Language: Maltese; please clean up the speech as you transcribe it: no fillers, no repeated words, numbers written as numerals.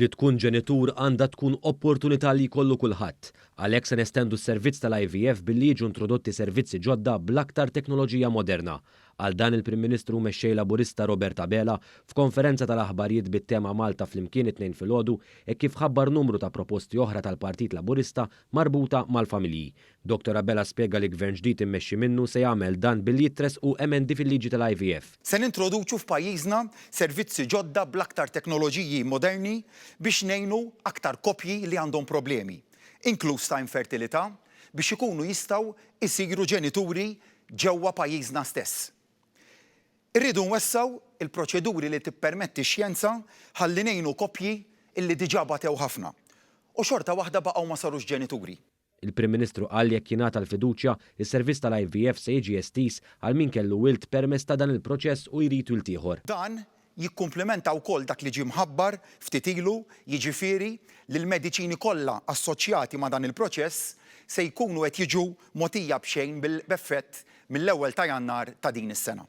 Li tkun ġenitur għandha tkun opportunità li jkollu kulħadd. Għalhekk se nestendu s-servizz tal-IVF billi jiġu introdotti servizzi ġodda bl-aktar teknoloġija moderna. Qal dan il-Prim Ministru u Mexxej Laburista Robert Abela f'konferenza tal-aħbarijiet bit-tema Malta Flimkien it-Tnejn filgħodu hekk kif ħabbar numru ta' proposti oħra tal-Partit Laburista marbuta mal-familji. Dottor Abela spjega li Gvern ġdid immexxi minnu se jagħmel dan billi jitressqu emendi fil-liġi tal-IVF. Se nintroduċu f'pajjiżna servizzi ġodda bl-aktar teknoloġiji moderni biex ngħinu aktar koppji li għandhom problemi, inkluż ta' infertilità, biex ikunu jistgħu jsiru ġenituri ġewwa pajjiżna stess. Irridu nwessgħu l-proċeduri li tippermetti x-xjenza ħalli ngħinu koppji li diġà batew ħafna u xorta waħda baqgħu ma sarux ġenituri. Il-Prim Ministru qal li jekk jingħata l-fiduċja, is-servizz tal-IVF se jiġi estiż għal min kellu wild permezz ta' dan il-proċess u jrid wild ieħor. Dan jikkumplimenta wkoll dak li ġie mħabbar ftit ilu, jiġifieri li l-mediċini kollha assoċjati ma' dan il-proċess se jkunu qed jiġu mogħtija b'xejn b'effett mill-ewwel ta' Jannar ta' din is-sena.